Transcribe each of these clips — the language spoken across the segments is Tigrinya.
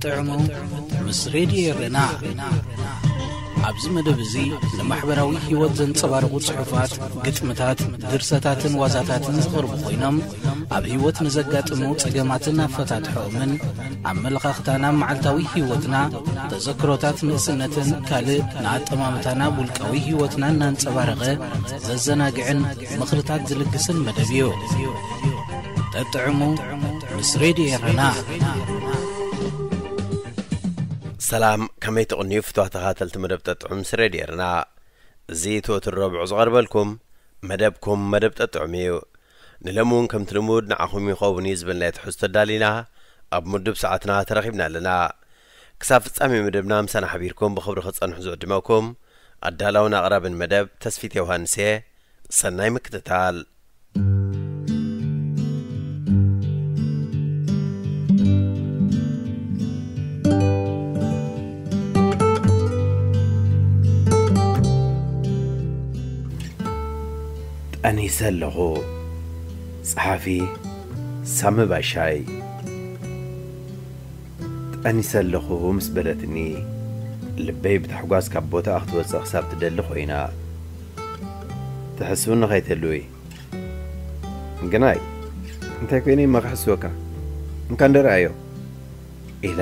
ጥዕሙ ምስ ሬድዮ ኤረና። ኣብዚ መደብ እዚ ንማሕበራዊ ህይወት ዘንጸባርቑ ጽሑፋት፣ ግጥምታት፣ ድርሰታትን ዋዛታትን ዝቐርቡ ኮይኖም፣ ኣብ ህይወት ንዘጋጥሙ ጸገማትን ኣፈታትሖኦምን፣ ኣመለኻኽታና፣ መዓልታዊ ህይወትና፣ ተዘክሮታት ንእስነትን ካልእ ንኣጠማምታና ውልቃዊ ህይወትና እናንጸባረቐ ዘዘናግዕን ምኽርታት ዝልግስን መደብ እዩ። ጠጥዕሙ ምስ ሬድዮ ኤረና። ሰላም፣ ከመይ ትቕንዩ ፍትዋ ተኻተልቲ መደብ ጠጥዑም ምስ ሬድዮ ኤረና? እዚ ትወትር ረብዑ ዝቐርበልኩም መደብኩም መደብ ጠጥዑም እዩ። ንሎሚ እውን ከምቲ ልሙድ ንዓኹም ይኸውን እዩ ዝበልናዮ ትሕዝቶ ኣዳሊና ኣብ ምዱብ ሰዓትና ተረኺብና ኣለና። ክሳብ ፍጻሜ መደብና ምሳና ሓቢርኩም ብኽብሪ ክጸንሑ ዝዕድመኩም ኣዳላውን ኣቕራብን መደብ ተስፊት ዮሃንስ እየ። ሰናይ ምክትታል። ጠኒሰ ኣለኹ። ጸሓፊ ሳሚ ባሻይ። ጠኒሰ ኣለኹ ምስ በለትኒ፣ ልበይ ብታሕጓስ ካብ ቦታኣ ክትወጽእ ክሳብ ትደሊ ኮይና። ትሕስውኒ ከይትህልዊ። ግናይ፣ እንታይ ኮይነ እሞ ክሕስወካ? እንካ እንደ ረኣዮ። ኢላ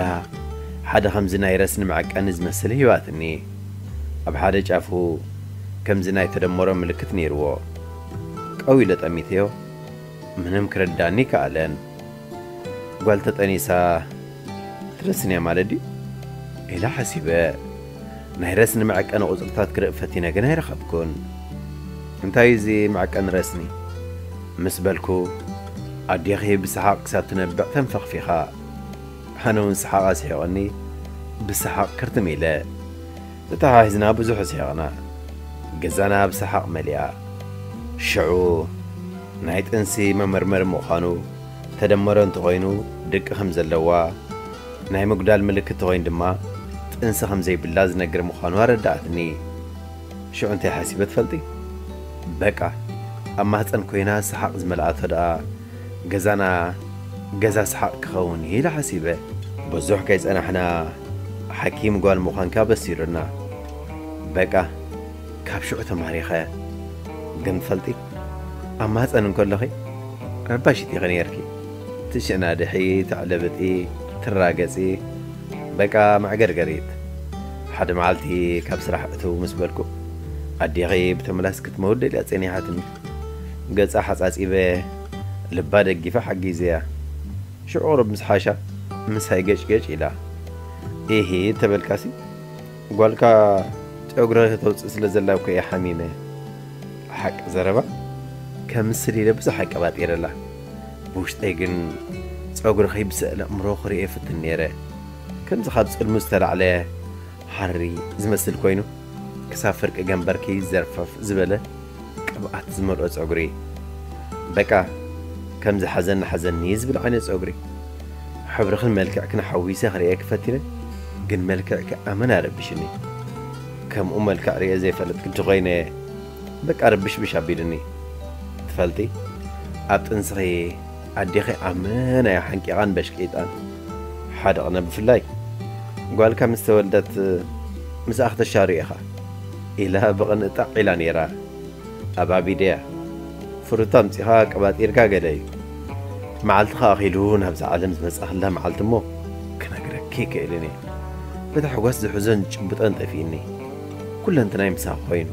ሓደ ከምዚ ናይ ረስኒ መዐቀኒ ዝመስል ሂባትኒ። ኣብ ሓደ ጫፉ ከምዚ ናይ ተደመሮ ምልክት ነይርዎ። ቀው ኢለ ጠሚተዮ። ምንም ክርዳኒ ከኣለን። ጓል ተጠኒሳ ትረስንያ ማለት ድዩ? ኢላ ሓሲበ። ናይ ረስኒ መዐቀኒ ቁጽርታት ክርኢ ፈቲነ ግን ኣይረኸብኩን። እንታይ እዩ እዚ መዐቀኒ ረስኒ? ምስ በልኩ፣ ኣዴኺ ብሰሓቕ ክሳብ ትነብዕ ተንፈኽፊኻ። ኣነ እውን ሰሓቕ ኣስሒቑኒ፣ ብሰሓቕ ክርትም ኢለ። ተተሓሒዝና ብዙሕ ስሒቕና። ገዛና ብሰሓቕ መሊኣ። ሽዑ ናይ ጥንሲ መመርመሪ ምዃኑ፣ ተደመረ እንተኾይኑ ድቂ ከም ዘለዋ፣ ናይ ምጉዳል ምልክት ተኾይኑ ድማ ጥንሲ ከም ዘይብላ ዝነግር ምዃኑ ኣረዳኣትኒ። ሽዑ እንታይ ሓሲበ ትፈልጢ? በቃ፣ ኣብ ማህፀን ኮይና ሰሓቕ ዝመልኣቶ ደኣ ገዛና ገዛ ሰሓቕ ክኸውን ኢለ ሓሲበ። ብዙሕ ከይጸናሕና ሓኪም ጓል ምዃንካ በሲሩና። በቃ፣ ካብ ሽዑ ተማሪኸ። ግን ትፈልጢ፣ ኣብ ማህፀን እንከለኺ ረባሺት ኢኺ ነይርኪ። ትሸናድሒ፣ ተዕለብጢ፣ ትራገጺ፣ በቃ መዕገርገሪት። ሓደ መዓልቲ ካብ ስራሕ እትው ምስ በልኩ፣ ኣዴኺ ብተምላስ ክትመውት ደልያ ጸኒሓትኒ። ገጻ ሓጻጺበ፣ ልባ ደጊፈ ሓጊዘያ። ሽዑ ቁሩብ ምስ ሓሻ፣ ምሳይ ገጭ ገጭ ኢላ። ኢሂ ተበልካሲ፣ ጓልካ ጨጉሪ ከተውፅእ ስለ ዘላ እኮ እየ ሓሚመ። ሓቂ ዘረባ፣ ከምስል ኢለ ብዙሕ ኣቀባጢረላ። ብውሽጠይ ግን ጸጉሪ ከይብሰእል ኣእምሮ ክርእዮ ይፍትን ነይረ። ከምዚ ካብ ጽልሙ ዝተላዕለ ሓሪ ዝመስል ኮይኑ፣ ክሳብ ፍርቂ ገንበርኪ ዘርፈፍ ዝበለ ቅብኣት ዝመልኦ ጸጉሪ። በቃ፣ ከምዚ ሓዘኒ ሓዘኒ ዝብል ዓይነት ጸጉሪ። ሕብርኽን መልክዕክን ሓዊሰ ክርእየኪ ፈቲነ፣ ግን መልክዕኪ ኣመና ረቢሽኒ። ከምኡ መልክዕ ርእየ ዘይፈልጥ ግዲ ኮይነ፣ በቃ ርብሽብሽ ኣቢሉኒ። ትፈልጢ፣ ኣብ ጥንስኺ ኣዴኺ ኣመና እያ ሓንቂቓን በሽቂጣን። ሓደ ቅነ ብፍላይ፣ ጓልካ ምስ ተወልደት ምስኣ ክተሻርዮ ኢኻ፣ ኢላ ብቕንጣዕ ኢላ ነይራ። ኣብ ኣቢደያ ፍሩታ ኣምጺኻ ቀባጢርካ ገለ እዩ። መዓልትኻ ኣኺሉ ናብዛ ዓለም ዝመጻኽላ መዓልቲ እሞ ክነግረኪ ይክእልን እየ። ብታሕጓስ ዝሕዞን ዝጭብጦን ጠፊእኒ። ኩለንትናይ ምሳኺ ኮይኑ።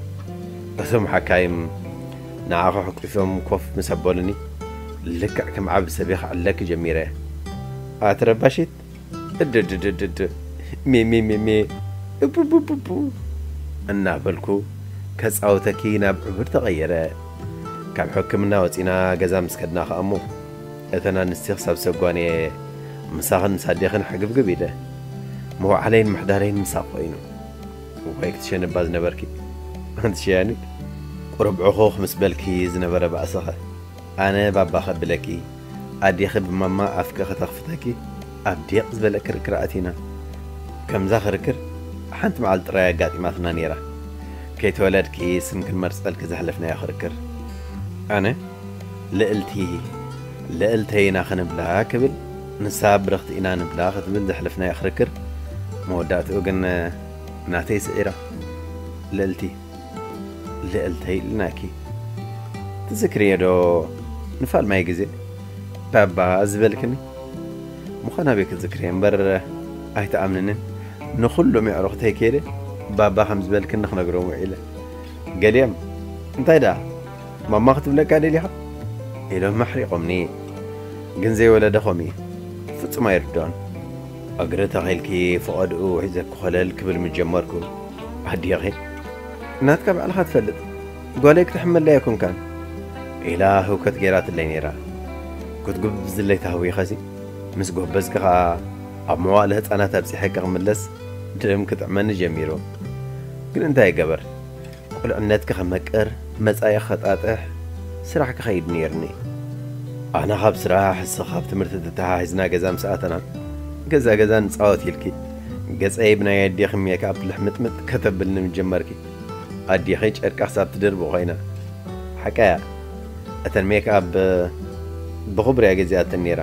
እቶም ሓካይም ንዓኺ ሕቂፎም ኮፍ ምስ ኣበሉኒ፣ ልክዕ ከም ዓቢ ሰብ እየ ክዕለኪ ጀሚረ። ኣቲ ረባሺት፣ እድድድድድ፣ ሜሜሜሜ፣ እቡቡቡቡ እናበልኩ ከጻውተኪ ናብ ዕቡድ ተቐየረ። ካብ ሕክምና ወጺና ገዛ ምስ ከድና ከኣ እሞ፣ እተን ኣንስቲ ክሳብ ሰጓንየ ምሳኽን ምስ ኣዴኽን ሕግብግብ ኢለ። መውዓለይን ምሕዳረይን ምሳኺ ኮይኑ። ወይ ክትሸንባ ዝነበርኪ። ኣንቲ ሸያኒት፣ ቁሩብ ዕኹኽ ምስ በልኪ ዝነበረ ባእስኸ። ኣነ ባባ ከብለኪ፣ ኣዴኺ ብማማ ኣፍኪ ከተኽፍተኪ ኣብ ዲቕ ዝበለ ክርክር ኣቲና። ከምዛ ክርክር ሓንቲ መዓልቲ ጥራይ ኣጋጢማትና ነይራ። ከይተወለድኪ ስም ክንመርጸልኪ ዘሕለፍናዮ ክርክር። ኣነ፣ ልእልቲ፣ ልእልተይ ኢና ክንብላ ክብል፣ ንሳ ብርኽቲ ኢና ንብላ ክትብል ዘሕለፍናዮ ክርክር፣ መወዳእትኡ ግን ናተይ ስዒራ። ልእልቲ፣ ልእልተይ ኢልናኪ። ትዝክርዮ ዶ ንፋል ማይ ግዜ ባባ ዝበልክኒ? ምዃን ኣበይ ክትዝክርዮ እምበር ኣይትኣምንንን። ንኹሎም የዕሩኽተይ ከይደ ባባ ከም ዝበልክኒ ክነግሮም ውዒለ። ገሊኦም እንታይ ደኣ ማማ ክትብለካ ደሊኻ? ኢሎም ኣሕሪቖምኒ። ግን ዘይወለደ ኸምኡ እዩ። ፍጹም ኣይርድኦን። እግሪ ተኺልኪ ፈቐድኡ ሒዘኪ ኾለል ክብል ምስ ጀመርኩ፣ ኣዴኺ ናትካ ባዕልኻ ትፈልጥ፣ ጓለይ ክትሕመለይ ኣይኮንካን ኢላ ህውከት ገይራትለይ ነይራ። ክትጉብዝለይ ተሃዊኸሲ ምስ ጎበዝኪ ኸኣ ኣብ መዋእለ ህጻናት ኣብጺሐኪ ክምለስ ድም ክጥዕመኒ ጀሚሩ። ግን እንታይ ይገበር? ቁልዕነትኪ ከመቅር፣ መጻኢኺ ከጣጥሕ፣ ስራሕ ክኸይድ ነይርኒ። ኣነ ካብ ስራሕ፣ እሱ ካብ ትምህርቲ ተተሓሒዝና ገዛ ምስ ኣተና፣ ገዛ ገዛ ንጻወት ኢልኪ፣ ገጸይ ብናይ ኣዴኺ ሜክኣፕ ልሕምጥምጥ ከተብልኒ ምስ ጀመርኪ፣ ኣዴኺ ጨርቃ ክሳብ ትድርቢ ኮይና። ሓቀያ፣ እተን ሜክኣፕ ብኽቡር እያ ገዚኣተን ነይራ።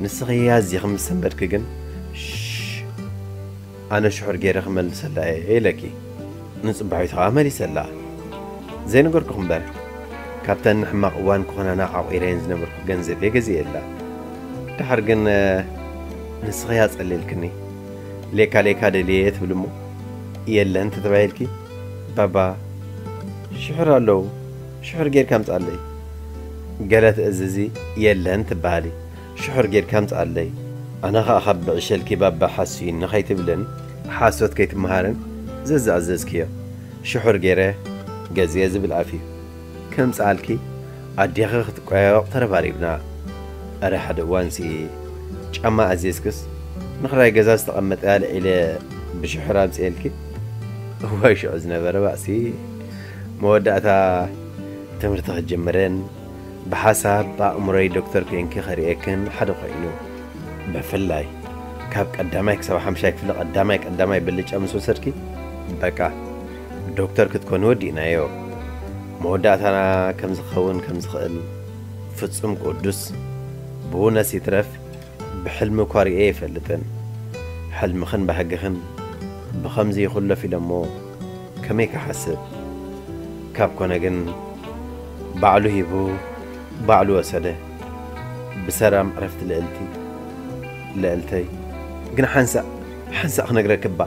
ንስኺ ኣዚኺ ምስ ሰንበድኪ ግን፣ ሽሽ፣ ኣነ ሽሑር ገይረ ክመልሰላ እየ ኢለኪ። ንጽባሒቱ ኸኣ መሊሰላ። ዘይነገርኩኺ እምበር፣ ካብተን ንሕማቕ እዋን ክኾናና ዓቑረየን ዝነበርኩ ገንዘብ እየ ገዚኤላ። ደሓር ግን፣ ንስኺ እያ ጸሊልክኒ። ሌካ ሌካ ደልየ እየ ትብሊ እሞ፣ የለን ተተባሂልኪ፣ ባባ፣ ሽሑር ኣለዉ፣ ሽሑር ጌርካ ኣምጽኣለይ። ገለ ትእዝዚ፣ የለን ትበሃሊ። ሽሑር ጌርካ ኣምጽኣለይ። ኣነ ኸኣ ካብ ብዕሸልኪ ባባ ሓስዩኒ ከይትብልን ሓሶት ከይትመሃርን ዘዝኣዘዝክዮ ሽሑር ጌረ ገዝየ ዝብል ኣፍ እዩ። ከምጽኣልኪ ኣዴኺ ክትቋየቕ ተረባሪብና። እረ ሓደ እዋንሲ ጫማ ኣዚዝክስ ንኽራይ ገዛ ዝተቐመጠ ኣልዒለ ብሽሑር ኣምጽኤልኪ። እዋይ ሽዑ ዝነበረ ባእሲ። መወዳእታ ትምህርቲ ክጅምርን ብሓሳብ ብኣእምሮይ ዶክተር ኮይንኪ ከርእየክን ሓደ ኮይኑ። ብፍላይ ካብ ቀዳማይ ክሳብ ሓምሻይ ክፍሊ ቀዳማይ ቀዳማይ ብልጫ ምስ ወሰድኪ፣ በቃ ዶክተር ክትኮኒ ወዲእናዮ። መወዳእታና ከም ዝኸውን ከም ዝኽእል ፍጹም ቅዱስ ብውነስ ይትረፍ ብሕልሚ እኳ ርእየ ኣይፈልጥን። ሕልምኽን ባህግኽን ብኸምዚ ይኹለፍ ኢለ እሞ ከመይ ክሓስብ? ካብ ኮነ ግን ባዕሉ ሂቡ ባዕሉ ወሰደ። ብሰላም ዕረፍቲ ልእልቲ፣ ልእልተይ። ግን ሓንሳእ፣ ሓንሳእ ክነግረኪ እባ።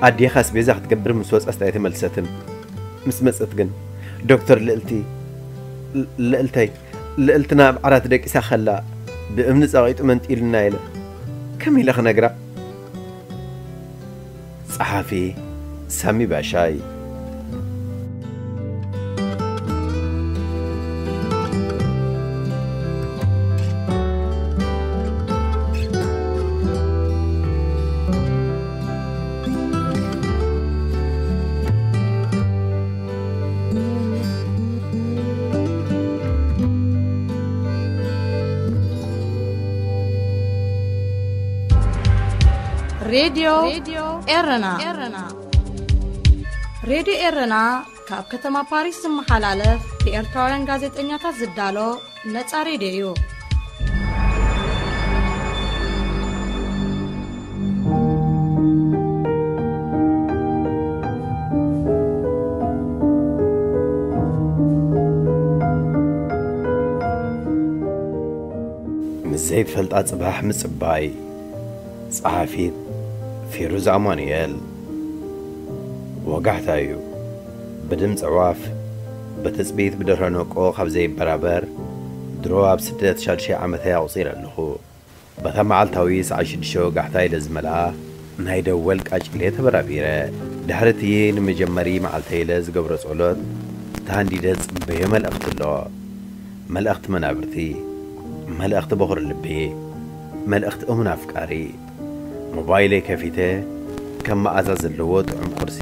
ኣዴኻ ኣስቤዛ ክትገብር ምስ ወጸት ኣይተመልሰትን። ምስ መጸት ግን፣ ዶክተር ልእልቲ፣ ል-፣ ልእልተይ፣ ልእልትና ኣብ ዓራት ደቂሳ ከላ ብእምኒ ጸቒጡ መንጢሉና ኢለ። ከመይ ኢለ ክነግራ? ጸሓፊ ሳሚ ባሻይ። ሬድዮ ኤረና። ሬድዮ ኤረና ካብ ከተማ ፓሪስ ዝመሓላለፍ ብኤርትራውያን ጋዜጠኛታት ዝዳሎ ነጻ ሬድዮ እዩ። ምስ ዘይትፈልጣ ጽባሕ ምጽባይ። ጸሓፊት ፌሩዝ ኣማኑኤል። ወጋሕታ እዩ። ብድምጺ ኣዕዋፍ፣ ብትጽቢት ብደርሆ ነቆ ካብ ዘይበራበር፣ ድሮ ኣብ ስደት ሻድሻይ ዓመተይ ኣቑጺረ ኣለኹ። በታ መዓልታዊ ሰዓት ሽዱሽተ ወጋሕታ ኢለ ዝመልኣ ናይ ደወል ቃጭሌ ተበራቢረ። ድሕሪ እቲ ንመጀመሪ መዓልተይ ኢለ ዝገብሮ ጸሎት፣ ተሃንዲደ ዝጽበዮ መልእኽቲ ኣሎ። መልእኽቲ መናብርቲ፣ መልእኽቲ በኹሪ ልቢ፣ መልእኽቲ እሙን ኣፍቃሪ። ሞባይለይ ከፊተ፣ ከም መኣዛ ዘለዎ ጥዑም ቁርሲ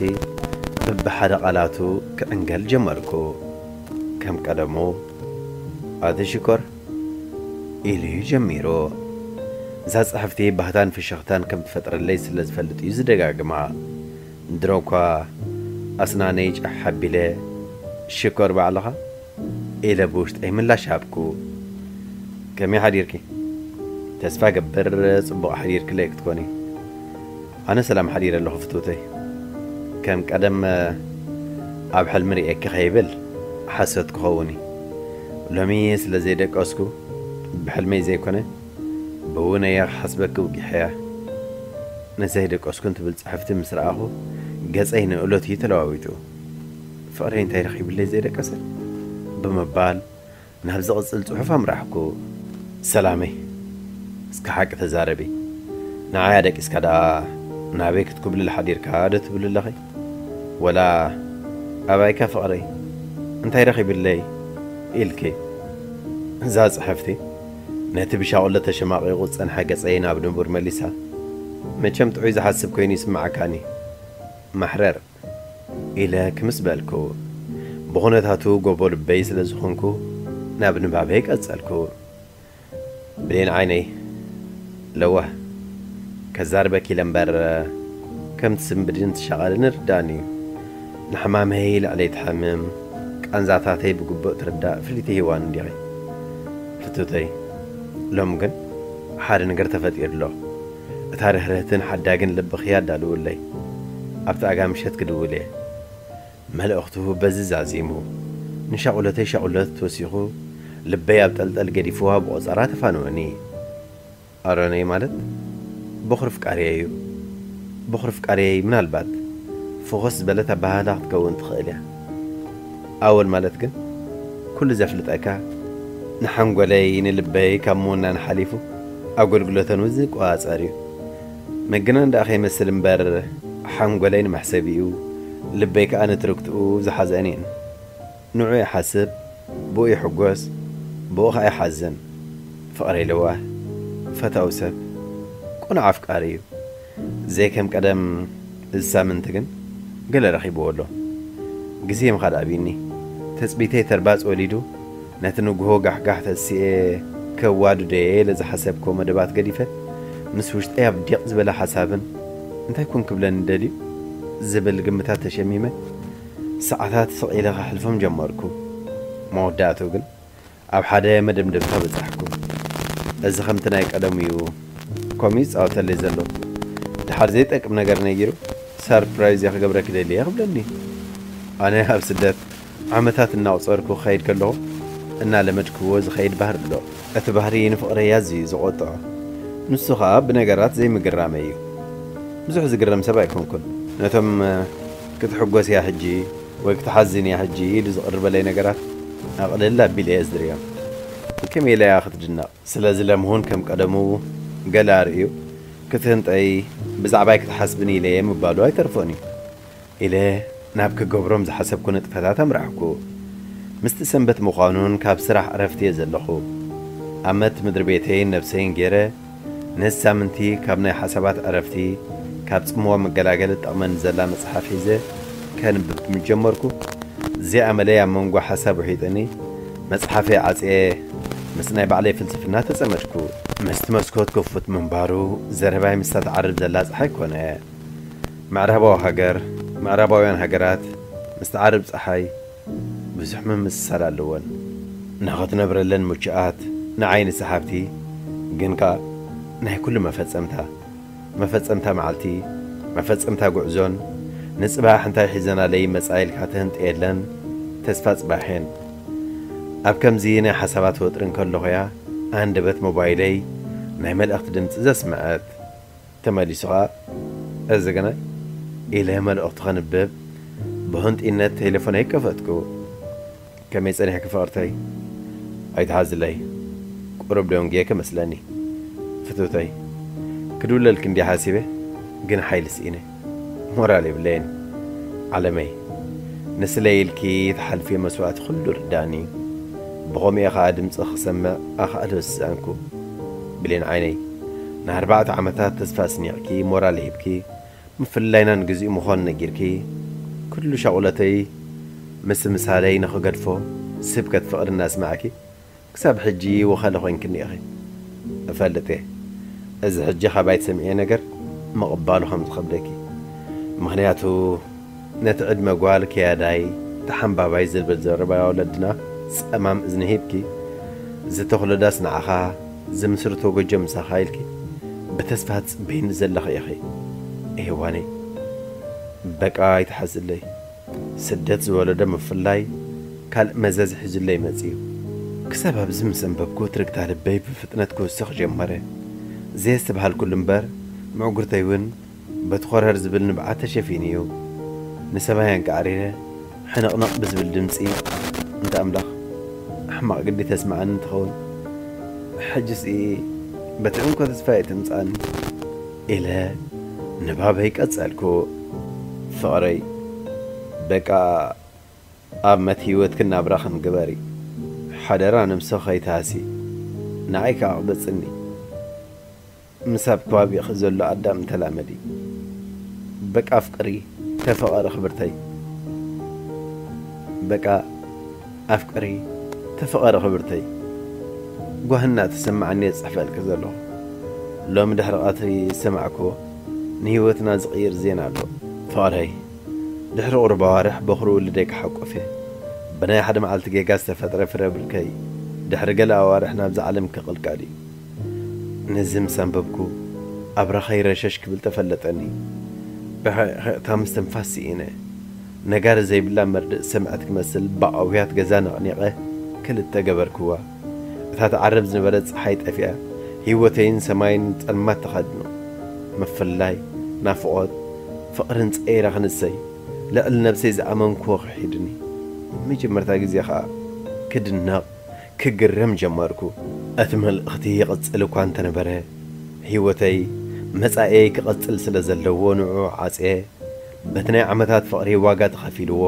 በብሓደ ቃላቱ ክዕንገል ጀመርኩ። ከም ቀደሙ፣ "ኣቲ ሽኮር?" ኢሉ እዩ ጀሚሩ። እዛ ጽሕፍቲ ባህታን ፍሽኽታን ከም ትፈጥረለይ ስለ ዝፈልጥ እዩ ዝደጋግማ። ድሮ እኳ ኣስናነይ ጫሕ ኣቢለ፣ "ሽኮር ባዕልኻ?" ኢለ ብውሽጠይ ምላሽ ሃብኩ። "ከመይ ሓዲርኪ?" ተስፋ ገብር ጽቡቕ ሓዲርክለይ ክትኮኒ። ኣነ ሰላም ሓዲረ ኣለኹ ፍትውተይ። ከም ቀደም ኣብ ሕልሚ ርእየኪ ከይብል ሓሶት ክኸውን እዩ። ሎሚ ስለ ዘይደቀስኩ ብሕልመይ ዘይኮነ ብውነየ ክሓስበኪ ውጊሐያ። ነዘይ ደቀስኩን ትብል ጽሕፍቲ ምስ ረኣኹ ገጸይ ንእሎት እዩ ተለዋዊጡ። ፍቕረይ እንታይ ረኺብለይ ዘይደቀሰ ብምባል ናብ ዝቕጽል ጽሑፍ ኣምራሕኩ። ሰላመይ፣ እስከ ሓቂ ተዛረቢ። ንዓያ ደቂስካ ደኣ ናበይ ክትኩብልል ሓዲርካ ዶ ትብሊ ኣለኺ? ወላ ኣባይካ ፍቕረይ እንታይ ረኺብለይ ኢልኪ? እዛ ጽሕፍቲ ነቲ ብሻቕሎ ተሸማቒቑ ዝጸንሐ ገጸይ ናብ ንቡር መሊሳ። መቸም ጥዑይ ዝሓስብ ኮይኑ ይስምዓካኒ። ማሕረር ኢለ ክምስ በልኩ። ብኹነታቱ ጎቦ ልበይ ስለ ዝኾንኩ ናብ ንባበይ ቀጸልኩ። ብሌን ዓይነይ ለዋህ ከዛርበኪ ኢለ እምበር ከም ትስንብድን ትሻቐልን ርዳእኒ እዩ። ንሕማመይ ልዕለይ ትሓምም፣ ቃንዛታተይ ብግቡእ ትርዳእ ፍልይቲ ሂዋን እንዲኺ ፍትውተይ። ሎም ግን ሓደ ነገር ተፈጢሩ ኣሎ። እታ ርህርህትን ሓዳግን ልብኺ ኣዳልውለይ። ኣብቲ ኣጋ ምሸት ክድውል እየ። መልእኽቱ በዚ ዛዚሙ ንሻቑለተይ ሻቑለት ተወሲኹ ልበይ ኣብ ጠልጠል ገዲፍዋ ብቖጸራ ተፋንወኒ። ኣሮነይ ማለት በኹሪ ፍቃሪየይ እዩ። በኹሪ ፍቃሪየይ ምናልባት ፍኹስ ዝበለት ኣበሃህላ ክትከውን ትኽእል እያ። ኣወል ማለት ግን ኩሉ ዘፍልጠካ፣ ንሓንጎለይ ንልበይ ካብ ምውናን ሓሊፉ ኣገልግሎተን እውን ዝቆጻጸር እዩ። ምግናን ደኣ ከይመስል እምበር ሓንጎለይ ንመሕሰቢኡ፣ ልበይ ከኣ ንትርክትኡ ዝሓዘን እየን። ንዑ ይሓስብ፣ ብኡ ይሕጎስ፣ ብኡ ኸኣ ይሓዝን። ፍቕረይ ለዋህ፣ ፈታዊ ሰብ፣ ቅኑዕ ኣፍቃሪ እዩ። ዘይከም ቀደም እዚ ሳምንቲ ግን ገለ ረኺብዎ ኣሎ። ግዜ ምኻድ ኣብዩኒ። ተጽቢተይ ተርባጽ ወሊዱ፣ ነቲ ንግሆ ጋሕጋሕ ተሲኤ ከዋድዶ እየ ኢለ ዝሓሰብክዎ መደባት ገዲፈ፣ ምስ ውሽጠይ ኣብ ዲቕ ዝበለ ሓሳብን እንታይ ኮን ክብለኒ ደልዩ ዝብል ግምታት ተሸሚመ፣ ሰዓታት ስቕ ኢለ ከሕልፎም ጀመርኩ። መወዳእትኡ ግን ኣብ ሓደ መደምደምታ በጻሕኩ። እዚ ከምቲ ናይ ቀደሙ እዩ፣ ከምኡ ይጻወተለይ ዘሎ። ድሓር ዘይጠቅም ነገር ነጊሩ፣ ሰርፕራይዝ እየ ክገብረኪ ደልየ ክብለኒ። ኣነ ኣብ ስደት ዓመታት እናቑጸርኩ ክኸይድ ከለኹ፣ እናለመድክዎ ዝኸይድ ባህሪ ኣሎ። እቲ ባህሪ ንፍቕረይ ኣዝዩ እዩ ዘቖጥዖ። ንሱ ኸኣ ብነገራት ዘይምግራመይ እዩ። ብዙሕ ዝግረም ሰብ ኣይኮንኩን። ነቶም፣ "ክትሕጎስ እያ ሕጂ" ወይ "ክትሓዝን እያ ሕጂ" ኢሉ ዝቕርበለይ ነገራት ኣቕልል ኣቢለ እየ ዝርእዮም። ከመይ ኢላ እያ ክትድነቕ? ስለዚ ለምሁን ከም ቀደሙ ገለ ኣርእዩ ክትህንጠይ፣ ብዛዕባይ ክትሓስብን ኢለ እየ ምባሉ ኣይተርፎን እዩ። ኢለ ናብ ክገብሮም ዝሓሰብኩ ንጥፈታት ኣምራሕኩ። ምስቲ ሰንበት ምዃኑን ካብ ስራሕ ዕረፍቲ እየ ዘለኹ። ኣመት ምድሪ ቤተይን ነብሰይን ገይረ፣ ነዚ ሳምንቲ ካብ ናይ ሓሳባት ዕረፍቲ፣ ካብ ጽምዋ መገላገሊ ትጠቕመኒ ዘላ መጽሓፍ ሒዘ ከንብብ ምስ ጀመርኩ፣ ዘይኣመለይ ኣብ መንጎ ሓሳብ ውሒጥኒ፣ መጽሓፈይ ዓጽየ ምስ ናይ ባዕለይ ፍልስፍና ተጸመድኩ። ምስቲ መስኮት ክፉት ምንባሩ፣ ዘረባይ ምስታ ትዓርብ ዘላ ጸሓይ ኮነ። ምዕራባዊ ሃገር፣ ምዕራባውያን ሃገራት ምስ ትዓርብ ጸሓይ ብዙሕ ምምስሳል ኣለወን። ንኽትነብረለን ምቹኣት፣ ንዓይኒ ሰሓብቲ፣ ግን ከኣ ናይ ኩሉ መፈጸምታ፣ መፈጸምታ መዓልቲ፣ መፈጸምታ ጉዕዞን፣ ንጽባሕ እንታይ ሒዘናለይ መጻ ኢልካ ትህንጠየለን ተስፋ ጽባሕ እየን። ኣብ ከምዚ ናይ ሓሳባት ወጥሪ እንከለኹ'ያ ኣንደበት ሞባይለይ ናይ መልእኽቲ ድምጺ ዘስምዐት። ተመሊሱ ኸኣ፣ "እዚ ግናይ?" ኢለ መልእኽቱ ከንብብ ብህንጡይነት ቴሌፎነይ ከፈትኩ። "ከመይ ጸኒሕኪ ፍቕርተይ? ኣይትሓዝለይ፣ ቁሩብ ደንጉየ ክመስለኒ። ፍትውተይ፣ ክድውለልኪ እንድየ ሓሲበ፣ ግን ሓይሊ ስኢነ። ሞራል የብለይን። ዓለመይ፣ ንስለይ ኢልኪ ትሓልፍዮ መስዋእቲ ኩሉ ርዳእኒ። ብኸምኡ እየ ኸኣ ድምጺ ክሰምዕ ኣኽኣሎ ዝሰኣንኩ። ብሌን ዓይነይ፣ ንኣርባዕተ ዓመታት ተስፋ ኣስኒቕኪ፣ ሞራል ሂብኪ፣ ምፍልላይና ንግዚኡ ምዃኑ ነጊርኪ፣ ኩሉ ሻቑለተይ ምስምሳለይ ንኽገድፎ ስብከት ፍቕሪ እናስማዕኪ፣ ክሳብ ሕጂ ወኸለ ኮይንክኒ ኢኺ። እፈልጥ እየ፣ እዚ ሕጂ ካባይ ትሰምዕዮ ነገር ምቕባሉ ከም ዝኸብደኪ። ምኽንያቱ፣ ነቲ ዕድመ ጓል ከያዳይ፣ ተሓምባባይ ዝብል ዘረባ ወለድና ጸማም እዝኒ ሂብኪ፣ ዝተኽሎ ዳስ ንዓኻ ዝምስርቶ ጎጆ ምሳኻ ኢልኪ ብተስፋ ትጽበይኒ ዘለኺ ኢኺ ሄዋነይ። በቃ ኣይትሓዝለይ። ስደት ዝወለዶ ምፍላይ ካልእ መዘዝ ሒዙለይ መጺኡ። ክሳብ ኣብዚ ምስ ኣንበብኩ ትርግታ ልበይ ብፍጥነት ክውስኽ ጀመረ። ዘየስተብሃልኩሉ እምበር ምዕጉርተይ እውን በቲ ኾረር ዝብል ንብዓት ተሸፊኑ እዩ። ንሰማይ ኣንቃዕሪረ ሕንቕንቕ ብዝብል ድምጺ፣ እንተ ኣምላኽ ሕማቕ ግዲ ተስምዓኒ እንትኸውን፣ ሕጅስ በቲ እንኮ ተስፋ እየ ትምጻኒ ኢለ ንባበይ ቀጸልኩ። ፍቕረይ፣ በቃ ኣብ መት ህይወትክን ናብራኽን ግበሪ። ሓደራ ነብስኺ ከይትሃሲ። ንዓይ ከኣ ኣቕበጽኒ። ምስ ኣብ ከባቢኺ ዘሎ ኣዳም ተላመዲ። በቃ ኣፍቅሪ፣ ተፈቐሪ ክብርተይ። በቃ ኣፍቅሪ፣ ተፈቐሪ ክብርተይ። ጓህና ተሰማዓኒ እየ ዝጽሕፈልኪ ዘለኹ። ሎሚ ድሕሪ ቀትሪ ዝሰማዕክዎ ንህይወትና ዝቕይር ዜና ኣሎ። ፍቕረይ፣ ድሕሪ ቁሩብ ኣዋርሕ በኹሪ ውልደይ ክሓቁፍ እየ። ብናይ ሓደ መዓልቲ ጌጋ ዝተፈጥረ ፍረ ብርከይ ድሕሪ ገለ ኣዋርሕ ናብዛ ዓለም ክቕልቀል እዩ። ነዚ ምስ ኣንበብኩ ኣብራኸይ ረሸሽ ክብል ተፈለጠኒ። ብሕቕታ ምስትንፋስ ስኢነ። ነጋሪ ዘይብላ መርድእ ዝሰምዐት ክመስል ብኣውያት ገዛ ነቕኒቐ ክልተ ገበርክዋ። እታ ትዓርብ ዝነበረት ጸሓይ ጠፊኣ፣ ህይወተይን ሰማይን ጸልማት ተኸድኖ። ምፍልላይ፣ ናፍቖት፣ ፍቕርን ጸይረ ክንሰይ፣ ልዕሊ ነብሰይ ዝኣመንክዎ ክሒድኒ። ንመጀመርታ ግዜ ኸኣ ክድነቕ፣ ክግረም ጀመርኩ። እቲ መልእኽቲ ይቕጽል እኳ እንተነበረ፣ ህይወተይ መጻኢየይ ክቐጽል ስለ ዘለዎ ንዕኡ ዓጽየ፣ በቲ ናይ ዓመታት ፍቕሪ ዋጋ ተኸፊልዎ፣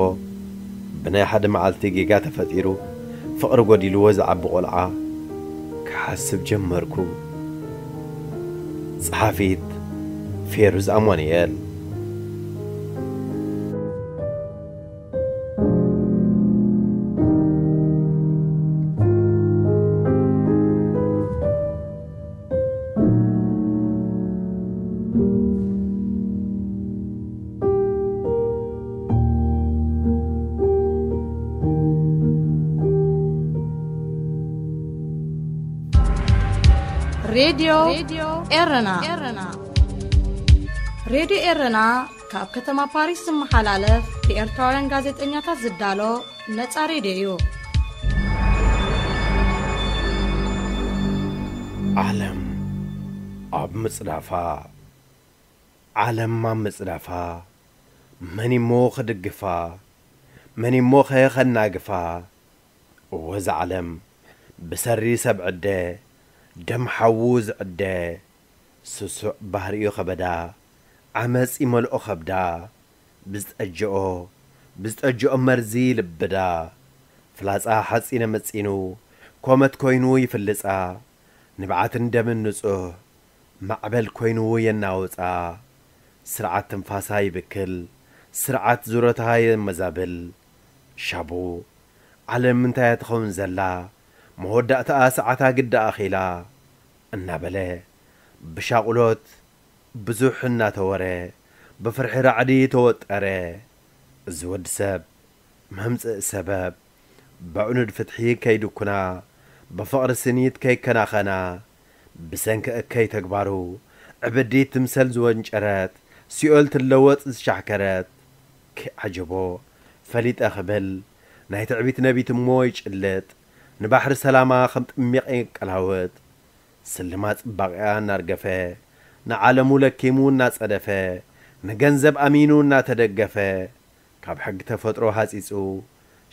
ብናይ ሓደ መዓልቲ ጌጋ ተፈጢሩ፣ ፍቕሪ ጎዲልዎ ዝዓቢ ቆልዓ ክሓስብ ጀመርኩ። ጸሓፊት ፌሩዝ ኣማኑኤል። ሬድዮ ኤረና። ሬድዮ ኤረና ካብ ከተማ ፓሪስ ዝመሓላለፍ ብኤርትራውያን ጋዜጠኛታት ዝዳሎ ነጻ ሬድዮ እዩ። ዓለም ኣብ ምጽዳፋ፣ ዓለም ኣብ ምጽዳፋ፣ መን እሞ ክድግፋ፣ መን እሞ ከ ከናግፋ? እወ፣ እዛ ዓለም ብሰሪ ሰብ ዕደ፣ ደም ሓዉ ዝዕደ፣ ስሱዕ ባህሪኡ ከበዳ፣ ዓመጽ ይመልኦ ከብዳ፣ ብዝጠጅኦ፣ ብዝጠጅኦ መርዚ ልብዳ፣ ፍላጻ ሓጺነ መጺኑ፣ ኮመት ኮይኑ ይፍልጻ፣ ንብዓትን ደምን ንጹህ፣ ማዕበል ኮይኑ የናውጻ። ስርዓት ትንፋሳ ይብክል፣ ስርዓት ዙረታ የመዛብል። ሻቡ፣ ዓለም እንታይ እያ ትኸውን ዘላ? መወዳእታኣ ሰዓታ ግዳ ኣኺላ፣ እናበለ ብሻቑሎት ብዙሕ እናተወረ፣ ብፍርሒ ራዕዲ ተወጠረ። እዚ ወዲ ሰብ መምጽእ ሰበብ፣ በዕኑድ ፍትሒ ከይድኩና፣ ብፍቕሪ ስኒት ከይከናኸና፣ ብሰንኪ እከይ ተግባሩ፣ ዕብዲት ትምሰል ዝወንጨረት፣ ሲኦል ትለወጥ ዝሻሕከረት፣ ኪ ዓጀቦ፣ ፈሊጠ ክብል፣ ናይ ትዕቢት ነቢት እሞ ይጭልጥ፣ ንባሕሪ ሰላማ ከም ጥሚቕ የንቀላውጥ። ስልማ ጽባቕኣ እናርገፈ፣ ንዓለሙ ለኪሙ እናጸደፈ፣ ንገንዘብ ኣሚኑ እናተደገፈ፣ ካብ ሕጊ ተፈጥሮ ሃጺጹ፣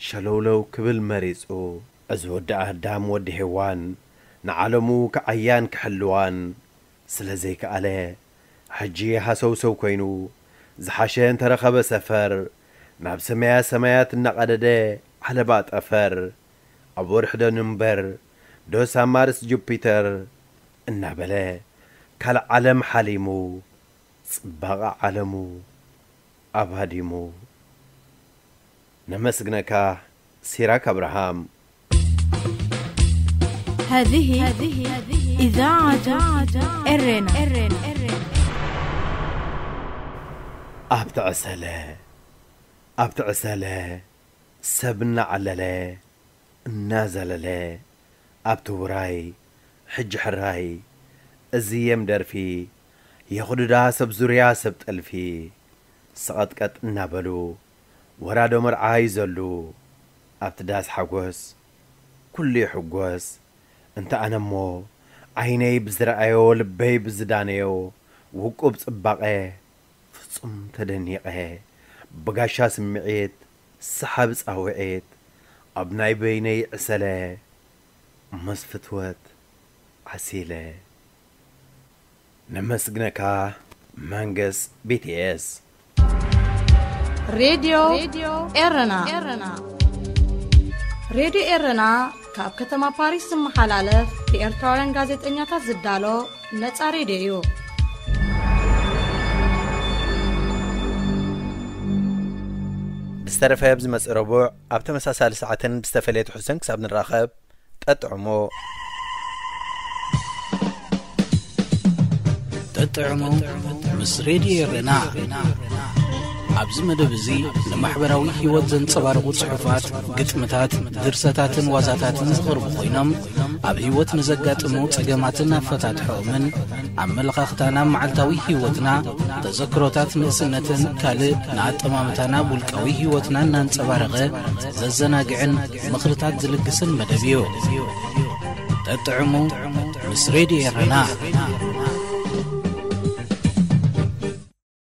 ሸለውለው ክብል መሪጹ። እዚ ወዲ ኣዳም ወዲ ሄዋን፣ ንዓለሙ ክዓያን ክሕልዋን ስለ ዘይከኣለ፣ ሕጂ ሃሰውሰው ኮይኑ፣ ዝሓሸ እንተረኸበ ሰፈር፣ ናብ ሰማያ ሰማያት እናቐደደ ዓለባ ጠፈር፣ ኣብ ወርሒ ዶ ንንበር፣ ዶስ ኣብ ማርስ ጁፒተር፣ እናበለ፣ ካልእ ዓለም ሓሊሙ፣ ጽባቐ ዓለሙ ኣባዲሙ። ነመስግነካ ሲራክ ኣብርሃም። هذه إذاعة إرنا. ኣብ ትዕሰለ፣ ኣብ ትዕሰለ፣ ሰብ እናዓለለ፣ እናዘለለ፣ ኣብቲ ውራይ፣ ሕጂ ሕራይ፣ እዚ የም ደርፊ፣ የኹድዳ ሰብ ዙርያ ሰብ ጠልፊ፣ ሰቐጥቀጥ እናበሉ፣ ወራዶ መርዓ ይዘሉ፣ ኣብቲ ዳስ ሓጎስ፣ ኩሉ ይሕጎስ። እንተ ኣነ እሞ፣ ዓይነይ ብዝረኣዮ፣ ልበይ ብዝዳነዮ፣ ውቁብ ጽባቐ፣ ፍጹም ተደኒቐ፣ ብጋሻ ስምዒት፣ ሰሓቢ ጻውዒት፣ ኣብ ናይ በይነይ ዕሰለ፣ ምስ ፍትወት ዓሲለ። ነመስግነካ መንግስ ቢቲኤስ። ሬድዮ ኤረና። ሬድዮ ኤረና ካብ ከተማ ፓሪስ ዝመሓላለፍ ብኤርትራውያን ጋዜጠኛታት ዝዳሎ ነጻ ሬድዮ እዩ። ብዝተረፈ ኣብዚ መጽእ ረቡዕ ኣብ ተመሳሳሊ ሰዓትን ብዝተፈለየ ትሕዝቶን ክሳብ ንራኸብ፣ ጠጥዕሙ። ጠጥዕሙ ምስ ሬድዮ ኤረና። ኣብዚ መደብ እዚ ንማሕበራዊ ህይወት ዘንጸባርቑ ጽሑፋት፣ ግጥምታት፣ ድርሰታትን ዋዛታትን ዝቐርቡ ኮይኖም፣ ኣብ ህይወት ንዘጋጥሙ ጸገማትን ኣፈታትሖኦምን፣ ኣመለኻኽታና፣ መዓልታዊ ህይወትና፣ ተዘክሮታት ንእስነትን ካልእ ንኣጠማምታና ውልቃዊ ህይወትና እናንጸባረቐ ዘዘናግዕን ምኽርታት ዝልግስን መደብ እዩ። ጠጥዕሙ ምስ ሬድዮ ኤረና።